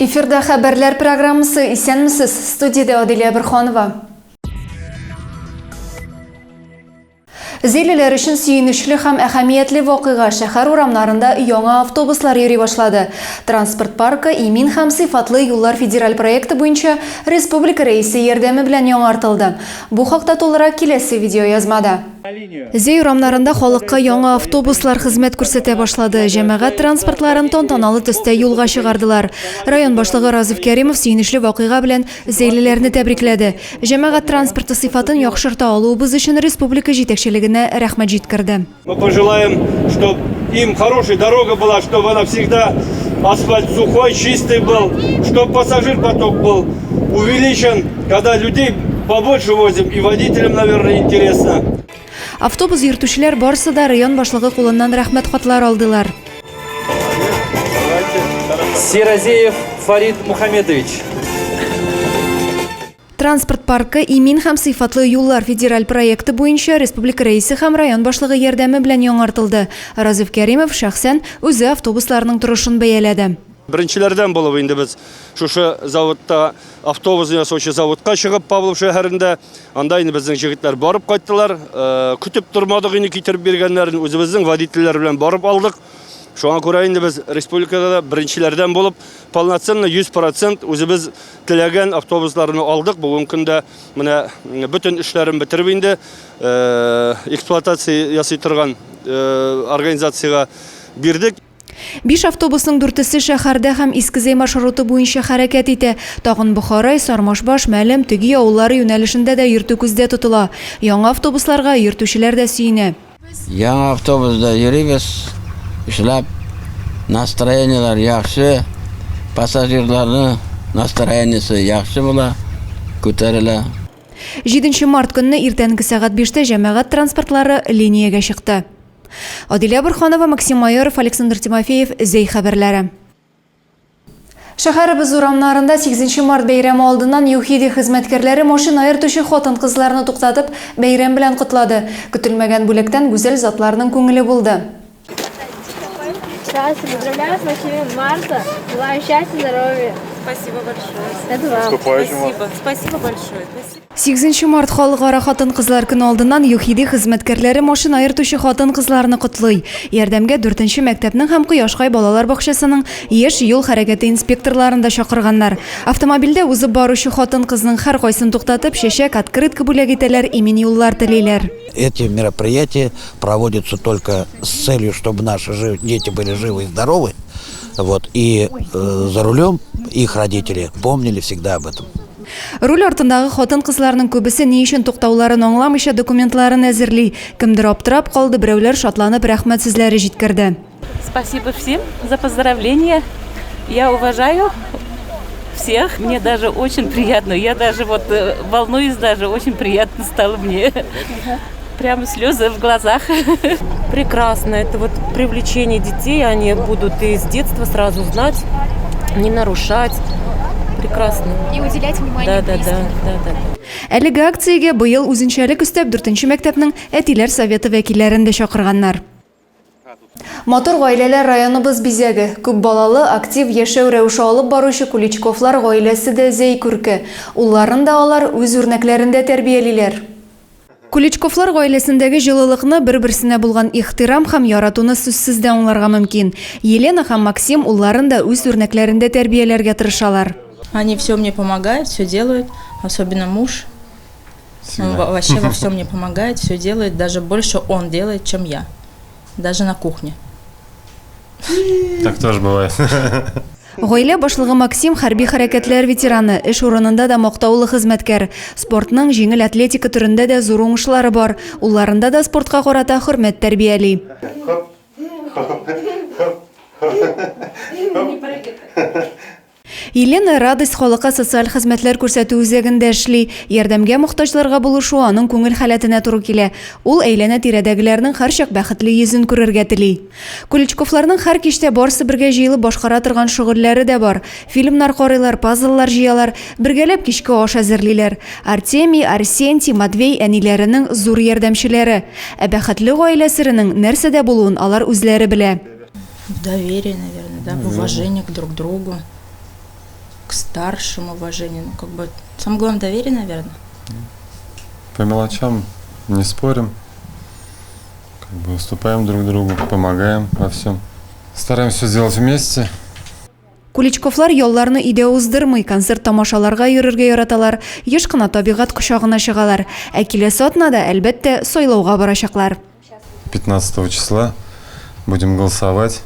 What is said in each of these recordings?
Эфирда хәбәрләр программасы Исәнмесез, студиядә Адилә Борханова. Зәйлеләр өчен сөенечле һәм әһәмиятле вакыйга, шәһәр урамнарында яңа автобуслар йөри башлады. Транспорт паркы Имин һәм сыйфатлы юллар федераль проекты буенча республика Рәисе ярдәме белән яңартылды. Бу хакта тулырак киләсе видеоязмада. Зәй урамнарында халыкка яңа автобуслар хезмәт күрсәтә башлады. Җәмәгать транспортларын тантаналы төстә юлга чыгардылар. Район башлыгы Разиф Кәримов сөенечле вакыйга белән зәйлеләрне тәбрикләде. Җәмәгать транспорты сыйфатын яхшырта алуыбыз өчен республика җитәкчелегенә рәхмәт җиткерде. Мы пожелаем, чтоб им хорошая дорога была, чтобы она всегда асфальт сухой, чистый был, чтоб пассажир поток был увеличен, когда людей побольше возим, и водителям, наверное, интересно. Автобус йөртүчеләр барысы да район башлыгы кулыннан рәхмәт хатлар алдылар. Сиразеев Фарид Мухамедович. Транспорт паркы Имин һәм сыйфатлы юллар федераль проекты буенча республика Рәисе һәм район башлыгы ярдәме белән яңартылды. Разиф Кәримов шәхсән үзе автобусларның торышын бәяләде. Беренчеләрдән булып инде без шушы заводта автобус ясаучы заводка чыгып Павлов шәһәрендә, анда инде безнең җегетләр барып кайттылар. Көтеп тормадык инде китереп биргәннәрен, үзебезнең водительләр белән барып алдык. Шуңа күрә инде без республикада да беренчеләрдән булып полноценно 100% үзебез теләгән автобусларны алдык. Бүгенге көндә менә бөтен эшләрен бетереп инде эксплуатация ясый торган организациягә бирдек. Биш автобусның дүртесе шәһәрдә һәм Иске Зәй маршруты буенча хәрәкәт итә. Тагын Бохарай, Сармашбаш, Мәлем, Төги авыллары юнәлешендә дә йөртү күздә тотыла. Яңа автобусларга йөртүчеләр дә сөенә. Яңа автобусда йөрибез, эшләп, настроениеләр яхшы, пассажирларның настроениесе яхшы була, күтәрелә. Җиденче март көнне иртәнге сәгать биштә җәмәгать транспортлары линиягә чыкты. Адилә Борһанова, Максим Майоров, Александр Тимофеев, Зәй хәбәрләре. Шәһәребез урамнарында 8 март бәйрәме алдыннан ЮХИДИ хезмәткәрләре машина йөртүче хатын-кызларны туктатып, бәйрәм белән котлады. Көтелмәгән бүләктән гүзәл затларның күңеле булды. Здравствуйте, поздравляю с 8 марта. Желаю счастья, здоровья. Спасибо большое. Это вам. Спасибо. Спасибо большое. Спасибо. Сигезенче март Халыкара хатын-кызлар көне алдыннан ЮХИДИ хезмәткәрләре машина йөртүче хатын-кызларны котлый. Ярдәмгә дүртенче мәктәпнең һәм Кояшкай балалар бакчасының яшь юл хәрәкәте инспекторларын да чакырганнар. Автомобильдә узып баручы хатын-кызның һәркайсын туктатып, чәчәк, открытка бүләк итәләр, имин юллар телиләр. Эти мероприятия проводятся только с целью, чтобы наши дети были живы и здоровы. Вот, и э, за рулем их родители помнили всегда об этом. Руль артындагы хатын-кызларның күбесе ни өчен туктауларын аңламыйча документларын әзерли. Кемдер аптырап калды, берәүләр шатланып рәхмәт сүзләре җиткерде. Спасибо всем за поздравления. Я уважаю всех. Мне даже очень приятно. Я даже вот э, волнуюсь даже, очень приятно стало мне. Прямо слезы в глазах. Прекрасно. Это вот привлечение детей. Они будут и с детства сразу знать, не нарушать. Прекрасно. И уделять внимание да, да, да, да, да. Әлеге акциягә быел үзенчәлек өстәп, дүртенче мәктәпнең әтиләр советы вәкилләрен дә чакырганнар. Матур гаиләләр районыбыз бизәге. Күп балалы, актив яшәү рәвеше алып баручы Куличковлар гаиләсе дә Зәй күрке. Улларын да алар үз үрнәкләрендә тәрбиялиләр. Куличковлар гаиләсендәге җылылыкны, бер-берсенә булган ихтирам һәм яратуны сүзсез дә аңларга мөмкин. Елена һәм Максим улларын да үз үрнәкләрендә тәрбияләргә тырышалар. Они все мне помогают, все делают, особенно муж. Он вообще во всем мне помогает, все делает, даже больше он делает, чем я. Даже на кухне. Так тоже бывает. Гаилә башлыгы Максим хәрби хәрәкәтләр ветераны, эш урынында да мактаулы хезмәткәр. Спортның җиңел атлетика төрендә дә зур уңышлары бар. Улларында да спортка карата хөрмәт тәрбияли. Елена Радость халыкка социаль хезмәтләр күрсәтү үзәгендә эшли. Ярдәмгә мохтаҗларга булышу аның күңел халәтенә туры килә. Ул әйләнә-тирәдәгеләрнең һәрчак бәхетле йөзен күрергә тели. Куличковларның һәр кичтә барысы бергә җыелып башкара торган шөгыльләре дә бар. Фильмнар карыйлар, пазллар җыялар, бергәләп кичке аш әзерлиләр. Артемий, Арсентий, Матвей әниләренең зур ярдәмчеләре. Ә бәхетле гаилә серенең нәрсәдә булуын алар үзләре белә. В доверии, наверное, да, в уважении к друг другу. старшим уважение. Ну, как бы, самое главное доверие, наверное. По мелочам не спорим, как бы уступаем друг другу, помогаем во всем. Стараемся все сделать вместе. Куличковлар ялларны өйдә уздырмый, концерт-тамашаларга йөрергә яраталар, еш кына табигать кочагына чыгалар. Ә киләсе атнада, әлбәттә, сайлауга барачаклар. 15 числа будем голосовать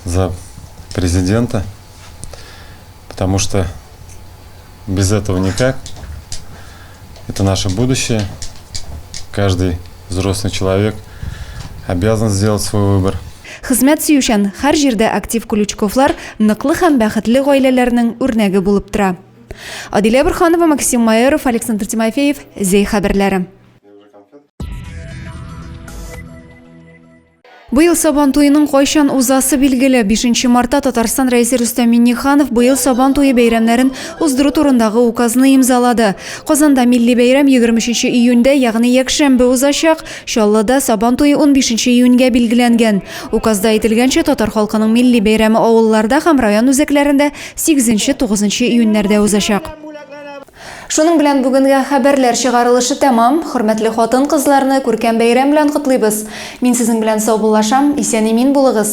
за президента, потому что без этого никак. Это наше будущее. Каждый взрослый человек обязан сделать свой выбор. Хезмәт сөючән, һәр җирдә актив Куличковлар ныклы һәм бәхетле гаиләләрнең үрнәге булып тора. Адилә Борһанова, Максим Майоров, Александр Тимофеев, Зәй хәбәрләре. Быел Сабан туеның кайчан узасы билгеле. 5 мартта Татарстан Рәисе Рөстәм Миңнеханов быел Сабан туе бәйрәмнәрен уздыру турындагы указны имзалады. Казанда милли бәйрәм 23 июньдә, ягъни якшәмбе узачак. Чаллыда Сабан туе 15 июньгә билгеләнгән. Указда әйтелгәнчә, татар халкының милли бәйрәме авылларда һәм район үзәкләрендә 8-9 июньнәрдә узачак. Шуның белән бүгенге хәбәрләр чыгарылышы тәмам. Хөрмәтле хатын-кызларны күркәм бәйрәм белән котлыйбыз. Мин сезнең белән саубуллашам. Исән-имин булыгыз.